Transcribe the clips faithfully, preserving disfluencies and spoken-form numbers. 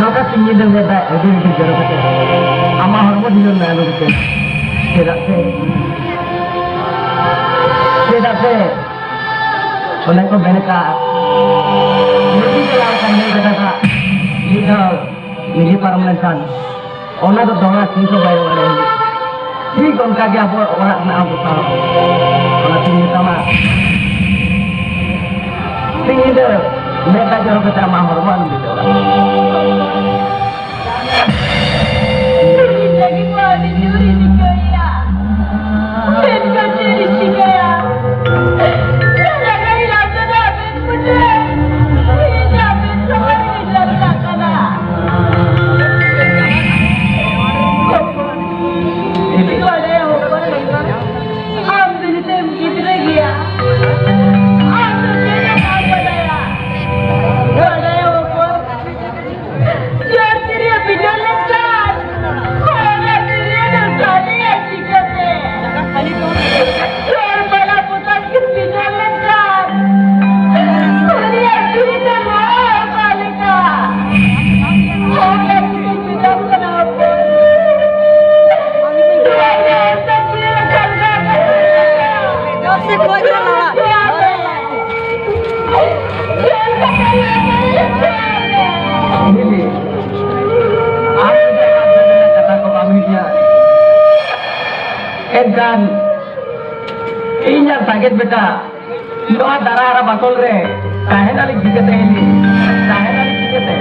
ᱱᱚᱝᱠᱟ ᱥᱤᱧ ᱧᱤᱫᱟᱹ ᱢᱮᱫ ᱫᱟᱜ ᱟᱹᱰᱤ ᱟᱹᱰᱤ ᱡᱚᱨᱚ ᱠᱟᱛᱮ ᱟᱢᱟᱜ ᱦᱚᱲᱢᱚ ᱰᱷᱤᱞᱟᱹᱣ ᱢᱮ ᱟᱞᱚ ᱠᱟᱛᱮ᱾ ᱪᱮᱫᱟᱜ ᱥᱮ, ᱪᱮᱫᱟᱜ ᱥᱮ ᱚᱱᱮ ᱠᱚ ᱢᱮᱱ ᱠᱟᱜ, ᱱᱤᱡᱮ ᱪᱟᱞᱟᱣ ᱟᱠᱟᱱ ᱱᱤᱭᱟᱹ ᱠᱟᱛᱷᱟ ᱫᱚ ᱢᱤᱫ ᱫᱷᱟᱣ ᱱᱤᱡᱮ ᱯᱟᱨᱚᱢ ᱞᱮᱱᱠᱷᱟᱱ ᱚᱱᱟ ᱫᱚ ᱫᱚᱦᱲᱟ ᱛᱤᱥ ᱦᱚᱸ ᱵᱟᱭ ᱨᱩᱣᱟᱹᱲᱟ᱾ ᱴᱷᱤᱠ ᱚᱱᱠᱟ ᱜᱮ ᱟᱵᱚᱣᱟᱜ ᱚᱲᱟᱜ ᱨᱮᱱᱟᱜ ᱦᱚᱸ ᱫᱚᱥᱟ᱾ ᱚᱱᱟᱛᱤᱧ ᱢᱮᱛᱟᱢᱟ, ᱥᱤᱧ ᱧᱤᱫᱟᱹ ᱢᱮᱫ ᱫᱟᱜ ᱡᱚᱨᱚ ᱠᱟᱛᱮ ᱟᱢᱟᱜ ᱦᱚᱲᱢᱚ ᱟᱞᱚᱢ ᱵᱤᱛᱟᱹᱣᱟ᱾ ᱤᱧ ᱞᱟᱹᱜᱤᱫ ᱢᱟ ᱟᱹᱰᱤ ᱡᱳᱨ ᱤᱧ ᱟᱹᱭᱠᱟᱹᱣᱮᱫᱼᱟ᱾ ᱢᱮᱱᱠᱷᱟᱱ ᱪᱮᱫ ᱤᱧ ᱪᱤᱠᱟᱹᱭᱟ? ᱡᱟᱸᱜᱟ ᱤᱧ ᱞᱟᱵᱫᱟ ᱟᱵᱮᱱ ᱠᱚᱴᱷᱮᱱ᱾ ᱤᱧ ᱟᱵᱮᱱ ᱥᱚᱢᱟᱱ ᱤᱧ ᱞᱟᱹᱠᱛᱟᱜ ᱠᱟᱱᱟ᱾ ᱵᱟᱰᱟᱭᱟ ᱦᱚᱯᱚᱱ, ᱟᱢ ᱫᱚ ᱱᱤᱛᱚᱜ ᱮᱢ ᱜᱤᱫᱽᱨᱟᱹ ᱜᱮᱭᱟ᱾ ᱟᱢ ᱫᱚ ᱪᱮᱫ ᱦᱚᱸ ᱵᱟᱢ ᱵᱟᱰᱟᱭᱟ᱾ ᱵᱟᱰᱟᱭᱟ ᱦᱚᱯᱚᱱ, ᱡᱟᱦᱟᱸ ᱛᱤᱨᱮ ᱵᱤᱰᱟᱹᱣ ᱞᱮ ᱮᱱᱠᱷᱟᱱ ᱤᱧ ᱟᱨ ᱥᱟᱜᱮᱫ ᱵᱮᱴᱟ ᱱᱚᱣᱟ ᱫᱟᱨᱟ ᱟᱨ ᱵᱟᱠᱚᱞ ᱨᱮ ᱛᱟᱦᱮᱱᱟᱞᱤᱧ ᱪᱤᱠᱟᱹᱛᱮ? ᱛᱟᱦᱮᱱᱟᱞᱤᱧ ᱪᱤᱠᱟᱹᱛᱮ?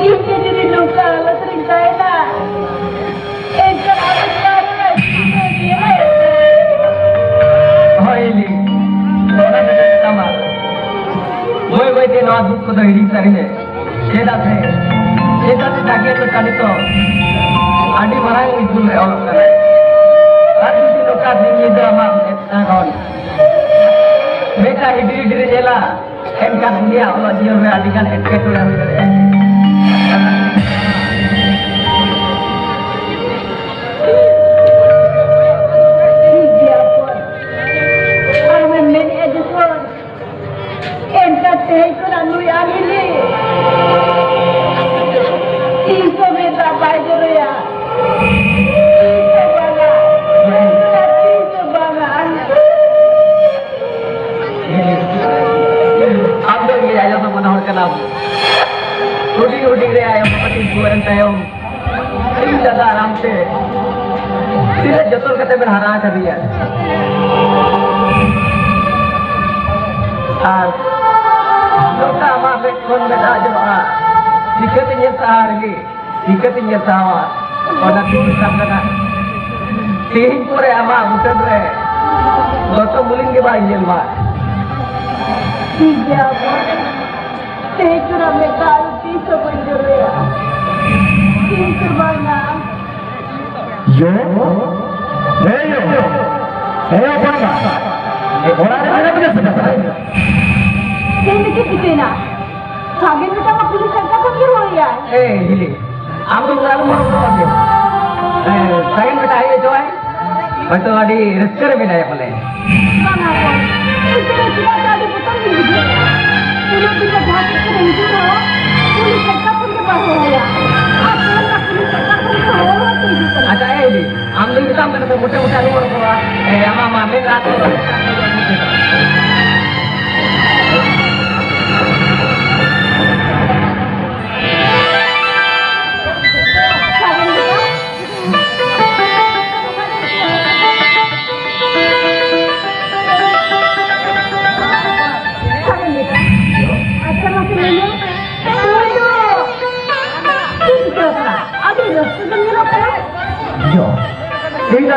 ᱤᱧ ᱜᱮ ᱡᱩᱫᱤ ᱱᱚᱝᱠᱟ ᱦᱟᱞᱚᱛ ᱨᱤᱧ ᱛᱟᱦᱮᱱᱟ, ᱮᱱᱠᱷᱟᱱ ᱟᱢ ᱮᱠᱞᱟ ᱨᱮ ᱪᱮᱫ ᱮᱢ ᱧᱮᱞᱟ? ᱦᱳᱭ, ᱞᱤ᱾ ᱚᱱᱟ ᱜᱮ ᱠᱟᱛᱷᱟ ᱢᱟ᱾ ᱵᱟᱹᱭ ᱵᱟᱹᱭ ᱛᱮ ᱱᱚᱣᱟ ᱫᱩᱠ ᱠᱚᱫᱚ ᱦᱤᱲᱤᱧ ᱥᱟᱹᱨᱤ ᱢᱮ᱾ ᱪᱮᱫᱟᱜ ᱥᱮ, ᱪᱮᱫᱟᱜ ᱥᱮ ᱥᱟᱸᱜᱮ ᱫᱚ ᱱᱤᱛᱚᱜ ᱟᱹᱰᱤ ᱢᱟᱨᱟᱝ ᱤᱥᱠᱩᱞ ᱨᱮ ᱚᱞᱚᱜ ᱠᱟᱱᱟᱭ᱾ ᱟᱨ ᱡᱩᱫᱤ ᱱᱚᱝᱠᱟ ᱫᱤᱱ ᱧᱤᱫᱟᱹ ᱟᱢᱟᱜ ᱢᱮᱫ ᱛᱟᱦᱮᱱ ᱠᱷᱟᱱ, ᱢᱤᱫᱴᱟᱝ ᱦᱤᱰᱤᱨ ᱦᱤᱰᱤᱨ ᱮ ᱧᱮᱞᱟ, ᱮᱱᱠᱷᱟᱱ ᱩᱱᱤᱭᱟᱜ ᱚᱞᱚᱜ ᱡᱤᱭᱚᱱ ᱨᱮ ᱟᱹᱰᱤ ᱜᱟᱱ ᱮᱴᱠᱮᱴᱚᱬᱮ ᱦᱩᱭ ᱫᱟᱲᱮᱭᱟᱜᱼᱟ᱾ ᱴᱷᱤᱠ ᱜᱮᱭᱟ ᱵᱚᱱ᱾ ᱟᱢᱮᱢ ᱢᱮᱱᱮᱫᱼᱟ ᱡᱚᱠᱷᱚᱱ, ᱮᱱᱠᱷᱟᱱ ᱛᱮᱦᱮᱧ ᱠᱷᱚᱱᱟᱜ ᱱᱩᱭ ᱟᱢ ᱦᱤᱞᱤ ᱛᱤᱥ ᱦᱚᱸ ᱢᱮᱫ ᱫᱟᱜ ᱵᱟᱭ ᱡᱚᱨᱚᱭᱟ᱾ ᱛᱤᱥ ᱦᱚᱸ ᱵᱟᱝᱟ᱾ ᱛᱤᱥ ᱦᱚᱸ ᱵᱟᱝᱟ᱾ ᱟᱢ ᱫᱚ ᱤᱧ ᱟᱭᱳ ᱫᱚ ᱢᱚᱱᱮ ᱦᱚᱲ ᱠᱟᱱᱟᱢ᱾ ᱦᱩᱰᱤᱧ ᱦᱩᱰᱤᱧ ᱨᱮ ᱟᱭᱳ ᱵᱟᱵᱟ ᱠᱤᱱ ᱜᱩᱣᱟᱨ ᱮᱱ ᱛᱟᱭᱚᱢ, ᱤᱧ ᱫᱟᱫᱟ ᱟᱨᱟᱢ ᱛᱮ ᱛᱤᱱᱟᱹᱜ ᱡᱚᱛᱚᱱ ᱠᱟᱛᱮ ᱵᱮᱱ ᱦᱟᱨᱟ ᱟᱠᱟᱫᱤᱧᱟ᱾ ᱟᱨ ᱱᱚᱝᱠᱟ ᱟᱢᱟᱜ ᱢᱮᱫ ᱠᱷᱚᱱ ᱢᱮᱫ ᱫᱟᱜ ᱡᱚᱨᱚᱜᱼᱟ, ᱪᱤᱠᱟᱹᱛᱮ ᱧᱮᱞ ᱥᱟᱦᱟᱣ ᱨᱮᱜᱮ? ᱪᱤᱠᱟᱹᱛᱤᱧ ᱧᱮᱞ ᱥᱟᱦᱟᱣᱟ? ᱚᱱᱟ ᱛᱤᱧ ᱢᱮᱛᱟᱢ ᱠᱟᱱᱟ, ᱛᱮᱦᱮᱧ ᱯᱚᱨᱮ ᱟᱢᱟᱜ ᱢᱩᱴᱟᱹᱫ ᱨᱮ ᱫᱚᱛᱚ ᱢᱩᱞᱤᱱ ᱜᱮ ᱵᱟᱭ ᱧᱮᱞ ᱢᱟ᱾ ᱴᱷᱤᱠ ᱜᱮᱭᱟ ᱵᱚᱱ᱾ ᱛᱮᱦᱮᱧ ᱠᱷᱚᱱᱟᱜ ᱢᱮᱫ ᱫᱟᱜ ᱟᱨ ᱛᱤᱥ ᱦᱚᱸ ᱵᱟᱹᱧ ᱡᱚᱨᱚᱭᱟ᱾ ᱛᱤᱥ ᱦᱚᱸ ᱵᱟᱝᱟ᱾ ᱭᱳ, ᱦᱮ ᱭᱳ, ᱦᱮ ᱦᱚᱯᱚᱱ ᱵᱟ, ᱮ, ᱚᱲᱟᱜ ᱨᱮ ᱢᱮᱱᱟᱜ ᱢᱮᱭᱟ ᱥᱮ ᱵᱟᱝ? ᱪᱮᱫ ᱞᱟᱹᱜᱤᱫ ᱪᱤᱠᱟᱹᱭᱮᱱᱟ? ᱥᱟᱜᱮᱱ ᱢᱮᱰᱟᱢ ᱢᱟ ᱯᱩᱞᱤᱥ ᱦᱟᱰᱜᱟᱨ ᱠᱷᱚᱱ ᱜᱮ ᱦᱚᱲ ᱜᱮᱭᱟᱭ᱾ ᱮ, ᱦᱤᱞᱤ, ᱟᱢ ᱫᱚ ᱚᱲᱟᱜ ᱨᱮᱢ ᱦᱚᱨᱚᱜ ᱠᱟᱜ ᱜᱮᱭᱟ᱾ ᱮ, ᱥᱟᱜᱮᱱ ᱵᱮᱴᱟ ᱦᱮᱡ ᱦᱚᱪᱚᱣᱟᱭ, ᱦᱚᱭᱛᱳ ᱟᱹᱰᱤ ᱨᱟᱹᱥᱠᱟᱹ ᱨᱮ ᱢᱮᱱᱟᱭᱟ ᱯᱟᱞᱮ᱾ ᱵᱟᱝᱟ ᱜᱚ, ᱮᱱᱛᱮ ᱨᱮᱦᱚᱸ ᱪᱮᱫᱟᱜ ᱪᱚ ᱟᱹᱰᱤ ᱵᱚᱛᱚᱨ ᱜᱤᱧ ᱵᱩᱡᱷᱟᱹᱣᱮᱫᱼᱟ᱾ ᱩᱱᱟᱹᱜ ᱫᱤᱱ ᱨᱮ ᱡᱟᱦᱟᱸ ᱥᱮᱫ ᱠᱷᱚᱱᱮ ᱦᱤᱡᱩᱜ ᱨᱮᱦᱚᱸ,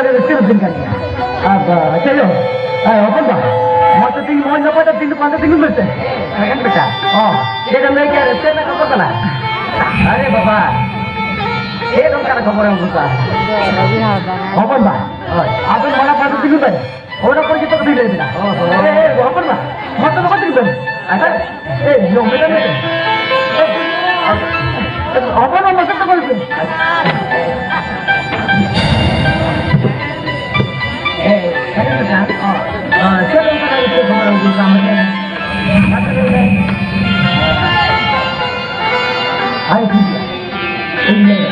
ᱟᱹᱰᱤ ᱨᱟᱹᱥᱠᱟᱹ ᱨᱮ ᱛᱤᱸᱜᱩ ᱠᱟᱱ ᱜᱮᱭᱟ᱾ ᱟᱨ, ᱟᱪᱪᱷᱟ, ᱭᱳ, ᱟᱭ, ᱦᱚᱯᱚᱱ ᱵᱟ, ᱢᱚᱡᱽ ᱛᱮ ᱛᱤᱸᱜᱩ, ᱢᱚᱡᱽ ᱱᱟᱯᱟᱭ ᱛᱮ ᱛᱤᱸᱜᱩ, ᱯᱟᱱᱛᱮ ᱛᱤᱸᱜᱩ ᱢᱮᱥᱮ᱾ ᱮᱠᱷᱮᱱ ᱵᱮᱴᱟ᱾ ᱚ, ᱪᱮᱫ ᱮᱢ ᱞᱟᱹᱭ ᱠᱮᱜᱼᱟ? ᱨᱟᱹᱥᱠᱟᱹ ᱨᱮᱱᱟᱜ ᱠᱷᱚᱵᱚᱨ ᱠᱟᱱᱟ? ᱟᱨᱮ ᱵᱟᱵᱟ, ᱪᱮᱫ ᱚᱱᱠᱟᱱᱟᱜ ᱠᱷᱚᱵᱚᱨᱮᱢ ᱟᱹᱜᱩ ᱠᱟᱜᱼᱟ? ᱦᱚᱯᱚᱱ ᱵᱟ, ᱦᱳᱭ, ᱟᱵᱮᱱ ᱢᱟᱲᱟᱝ ᱯᱟᱱᱛᱮ ᱛᱤᱸᱜᱩ ᱵᱮᱱ᱾ ᱚᱱᱟ ᱯᱚᱨᱮ ᱡᱚᱛᱚ ᱠᱟᱛᱷᱟᱧ ᱞᱟᱹᱭ ᱟᱵᱤᱱᱟ᱾ ᱚ ᱦᱚᱸ᱾ ᱮ, ᱮ, ᱮ, ᱦᱚᱯᱚᱱ ᱵᱟ, ᱦᱚᱲ ᱫᱚ ᱵᱟᱠᱚ ᱛᱤᱸᱜᱩ ᱵᱮᱱ᱾ ᱟᱪᱪᱷᱟ᱾ ᱮ, ᱡᱚᱢ ᱢᱮ, ᱡᱚᱢ ᱢᱮ᱾ ᱮ, ᱦᱚᱯᱚᱱ ᱵᱟ, ᱢᱟᱥᱮ ᱫᱚ ᱵᱟᱝ ᱥᱮ᱾ ᱮ, ᱚ, ᱚ, ᱪᱮᱫ ᱞᱮᱠᱟ ᱪᱮᱫ ᱠᱷᱚᱵᱚᱨ ᱟᱹᱜᱩ ᱠᱟᱜ ᱢᱮ? ᱟᱭ, ᱴᱷᱤᱠ ᱜᱮᱭᱟ᱾ ᱤᱧ ᱞᱟᱹᱭ ᱫᱟ᱾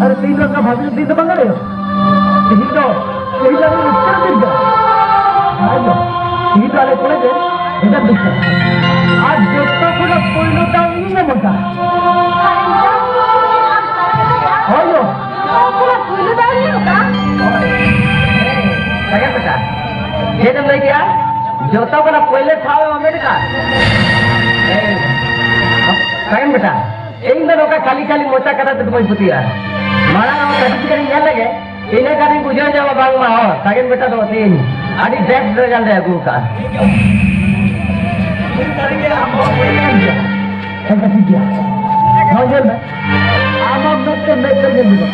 ᱟᱨ ᱛᱤᱦᱤᱧ ᱫᱚ ᱚᱱᱠᱟ ᱵᱷᱟᱜᱮ ᱫᱤᱱ ᱫᱚ ᱵᱟᱝ ᱠᱟᱱᱟ᱾ ᱛᱤᱦᱤᱧ ᱫᱚ, ᱛᱤᱦᱤᱧ ᱫᱚ ᱟᱹᱰᱤ ᱨᱟᱹᱥᱠᱟᱹ ᱫᱤᱱ ᱠᱟᱱᱟ᱾ ᱟᱨ ᱛᱤᱦᱤᱧ ᱫᱚ ᱟᱞᱮ ᱠᱚᱞᱮᱡᱽ ᱨᱮ result ᱫᱤᱱ ᱠᱟᱱᱟ᱾ ᱟᱨ ᱡᱚᱛᱚ ᱠᱷᱚᱱᱟᱜ ᱯᱳᱭᱞᱳ ᱫᱟᱣ ᱤᱧ ᱧᱟᱢ ᱟᱠᱟᱫᱟ᱾ ᱦᱳᱭ ᱜᱚ᱾ ᱥᱟᱜᱮᱱ ᱵᱮᱴᱟ, ᱪᱮᱫ ᱮᱢ ᱞᱟᱹᱭ ᱠᱮᱜᱼᱟ? ᱡᱚᱛᱚ ᱠᱷᱚᱱᱟᱜ ᱯᱳᱭᱞᱳ ᱴᱷᱟᱶ ᱮᱢ ᱦᱟᱢᱮᱴ ᱟᱠᱟᱫ? ᱥᱟᱜᱮᱱ ᱵᱮᱴᱟ, ᱤᱧ ᱫᱚ ᱱᱚᱝᱠᱟ ᱠᱷᱟᱹᱞᱤ ᱠᱷᱟᱹᱞᱤ ᱢᱚᱪᱟ ᱠᱟᱛᱷᱟ ᱛᱮᱫᱚ ᱵᱟᱹᱧ ᱯᱟᱹᱛᱭᱟᱹᱜᱼᱟ᱾ ᱢᱟᱲᱟᱝ ᱟᱢᱟᱜ certificate ᱤᱧ ᱧᱮᱞ ᱞᱮᱜᱮ, ᱤᱱᱟᱹ ᱠᱷᱟᱱ ᱤᱧ ᱵᱩᱡᱷᱟᱹᱣ ᱧᱟᱢᱟ ᱵᱟᱝᱢᱟ, ᱦᱚᱸ, ᱥᱟᱜᱮᱱ ᱵᱮᱴᱟ ᱫᱚ ᱛᱤᱦᱤᱧ ᱟᱹᱰᱤ best result ᱮ ᱟᱹᱜᱩ ᱟᱠᱟᱫᱼᱟ᱾ ᱟᱪᱪᱷᱟ, ᱴᱷᱤᱠ ᱜᱮᱭᱟ᱾ ᱱᱚᱣᱟ ᱧᱮᱞ ᱢᱮ᱾ ᱟᱢᱟᱜ ᱢᱮᱫ ᱛᱮ ᱢᱮᱫ ᱛᱮ ᱧᱮᱞ ᱢᱮ᱾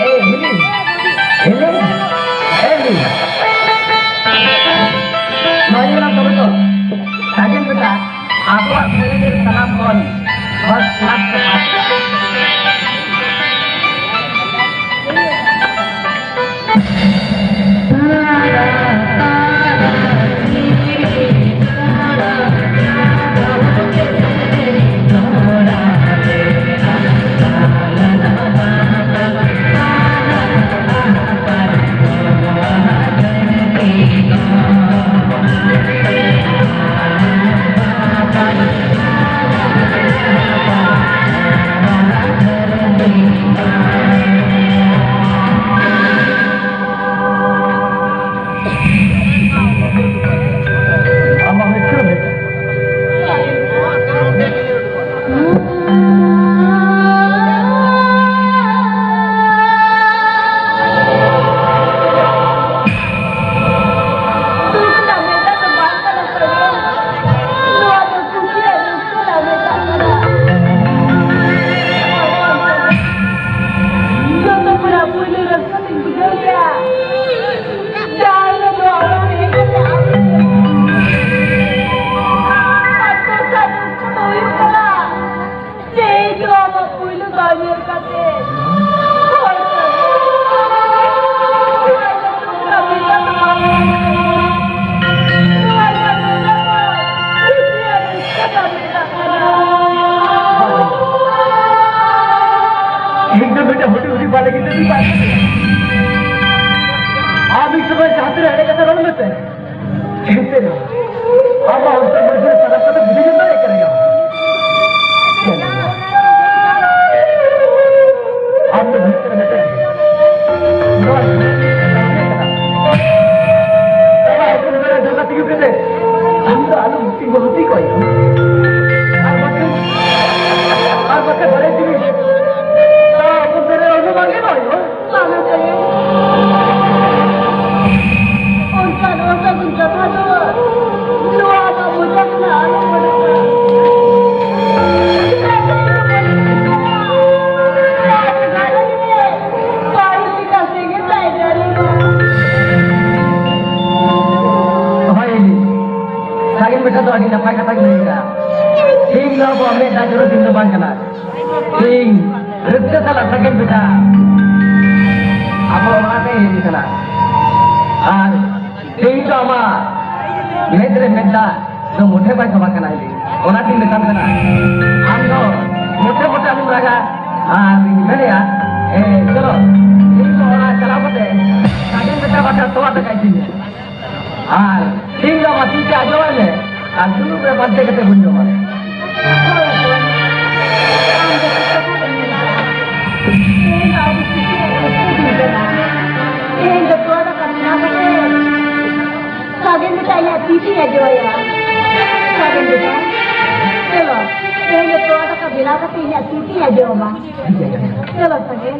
ᱮᱭ, ᱦᱤᱞᱤ, ᱦᱤᱞᱤ, ᱮᱭ, ᱦᱤᱞᱤ᱾ ᱱᱚᱣᱟ ᱧᱮᱞᱟᱢ ᱛᱚᱵᱮ ᱛᱚ᱾ ᱥᱟᱜᱮᱱ ᱵᱮᱴᱟ, ᱟᱵᱚᱣᱟᱜ ᱠᱚᱞᱮᱡᱽ ᱨᱮ ᱟᱢ ᱢᱤᱫ ᱥᱚᱢᱚᱭ ᱡᱟᱦᱟᱸ ᱛᱤᱱᱟᱹᱜ ᱮᱲᱮ ᱠᱟᱛᱷᱟ ᱨᱚᱲ ᱢᱮᱥᱮ, ᱮᱱᱛᱮ ᱨᱮᱦᱚᱸ ᱟᱢᱟᱜ ᱚᱱᱛᱚᱨ ᱢᱚᱫᱽᱫᱷᱮ ᱨᱮ ᱥᱟᱱᱟᱢ ᱠᱟᱛᱷᱟ ᱵᱩᱡᱷᱟᱹᱣ ᱧᱟᱢ ᱫᱟᱲᱮᱭᱟᱜ ᱠᱟᱱᱟ ᱜᱮᱭᱟ᱾ ᱟᱢ ᱫᱚ ᱵᱷᱤᱛᱨᱤ ᱨᱮ ᱢᱤᱫᱴᱮᱱ ᱱᱚᱣᱟ ᱟᱢᱟᱜ ᱦᱚᱯᱚᱱ ᱵᱮᱲᱟ ᱡᱚᱜᱟ ᱛᱤᱸᱜᱩ ᱠᱟᱛᱮ ᱟᱢ ᱫᱚ ᱟᱞᱚᱢ ᱛᱤᱸᱜᱩ ᱦᱩᱛᱤ ᱠᱚᱭ ᱟᱨ ᱵᱟᱠᱷᱟᱱ, ᱟᱨ ᱵᱟᱠᱷᱟᱱ ᱵᱟᱲᱟᱭ ᱛᱮᱜᱮ ᱱᱚᱣᱟ ᱦᱚᱯᱚᱱ ᱵᱮᱲᱟ ᱨᱮ ᱵᱟᱝ ᱜᱮ ᱱᱚᱣᱟ ᱦᱩᱭᱩᱜᱼᱟ᱾ ᱵᱟᱝᱟ ᱥᱟᱹᱭᱟᱹ᱾ ᱚᱱᱠᱟᱱ ᱚᱥᱟᱹᱜᱩᱱ ᱠᱟᱛᱷᱟ ᱫᱚ ᱱᱚᱣᱟ ᱟᱢᱟᱜ ᱢᱚᱪᱟ ᱠᱷᱚᱱᱟᱜ ᱟᱞᱚ ᱩᱰᱩᱠᱚᱜᱼᱟ᱾ ᱪᱮᱫᱟᱜ ᱥᱮ ᱤᱧ ᱫᱚ ᱵᱟᱹᱧ ᱠᱩᱥᱤᱭᱟᱜᱼᱟ᱾ ᱟᱡ ᱜᱷᱟᱨᱚᱸᱡᱽ ᱨᱮ ᱵᱟᱹᱲᱤᱡ ᱞᱮᱠᱟ ᱥᱮᱸᱜᱮᱞ ᱞᱟᱭ ᱡᱟᱹᱞᱤ ᱢᱟ᱾ ᱦᱳᱭ, ᱥᱟᱜᱮᱱ ᱵᱮᱴᱟ ᱫᱚ ᱟᱹᱰᱤ ᱱᱟᱯᱟᱭ ᱠᱟᱛᱷᱟ ᱜᱮ ᱞᱟᱹᱭ ᱠᱮᱫᱟ᱾ ᱛᱮᱦᱮᱧ ᱫᱚ ᱟᱵᱚᱣᱟᱜ ᱢᱮᱫ ᱫᱟᱜ ᱡᱚᱨᱚ ᱫᱤᱱ ᱫᱚ ᱵᱟᱝ ᱠᱟᱱᱟ᱾ ᱛᱮᱦᱮᱧ ᱨᱟᱹᱥᱠᱟᱹ ᱥᱟᱞᱟᱜ ᱥᱟᱜᱮᱱ ᱵᱮᱴᱟ ᱟᱵᱚ ᱚᱲᱟᱜ ᱛᱮ ᱦᱮᱡ ᱟᱠᱟᱱᱟ᱾ ᱟᱨ ᱛᱮᱦᱮᱧ ᱫᱚ ᱟᱢᱟᱜ ᱢᱮᱫ ᱨᱮ ᱢᱮᱫ ᱫᱟᱜ ᱫᱚ ᱢᱚᱴᱷᱮ ᱵᱟᱭ ᱥᱟᱵᱟᱜ ᱠᱟᱱᱟ ᱤᱞᱤ᱾ ᱚᱱᱟᱛᱤᱧ ᱢᱮᱛᱟᱢ ᱠᱟᱱᱟ, ᱟᱢ ᱫᱚ ᱢᱚᱴᱷᱮ ᱢᱚᱴᱷᱮ ᱟᱞᱚᱢ ᱨᱟᱜᱟ᱾ ᱟᱨ ᱤᱧ ᱢᱮᱱᱮᱫᱼᱟ, ᱮ, ᱪᱚᱞᱚ, ᱛᱮᱦᱮᱧ ᱫᱚ ᱚᱲᱟᱜ ᱪᱟᱞᱟᱣ ᱠᱟᱛᱮ ᱥᱟᱜᱮᱱ ᱵᱮᱴᱟ ᱵᱟᱠᱷᱨᱟ ᱛᱚᱣᱟ ᱫᱟᱠᱟ ᱤᱥᱤᱱ ᱢᱮ᱾ ᱟᱨ ᱛᱮᱦᱮᱧ ᱫᱚ ᱟᱢᱟᱜ ᱛᱤ ᱛᱮ ᱟᱡᱚᱣᱟᱭ ᱢᱮ ᱟᱨ ᱫᱩᱲᱩᱵ ᱨᱮ ᱯᱟᱱᱛᱮ ᱠᱟᱛᱮ ᱵᱚᱱ ᱡᱚᱢᱟ᱾ ᱛᱮᱦᱮᱧ ᱫᱚ ᱛᱚᱣᱟ ᱫᱟᱠᱟ ᱵᱮᱱᱟᱣ ᱠᱟᱛᱮ ᱥᱟᱜᱮᱱ ᱵᱮᱴᱟ ᱤᱧᱟᱜ ᱛᱤ ᱛᱮᱧ ᱟᱡᱚᱣᱟᱭᱟ᱾ ᱥᱟᱜᱮᱱ ᱵᱮᱴᱟ, ᱪᱚᱞᱚ, ᱛᱮᱦᱮᱧ ᱫᱚ ᱛᱚᱣᱟ ᱫᱟᱠᱟ ᱵᱮᱱᱟᱣ ᱠᱟᱛᱮ ᱤᱧᱟᱜ ᱛᱤ ᱛᱮᱧ ᱟᱡᱚᱣᱟᱢᱟ᱾ ᱪᱚᱞᱚ ᱥᱟᱜᱮᱱ᱾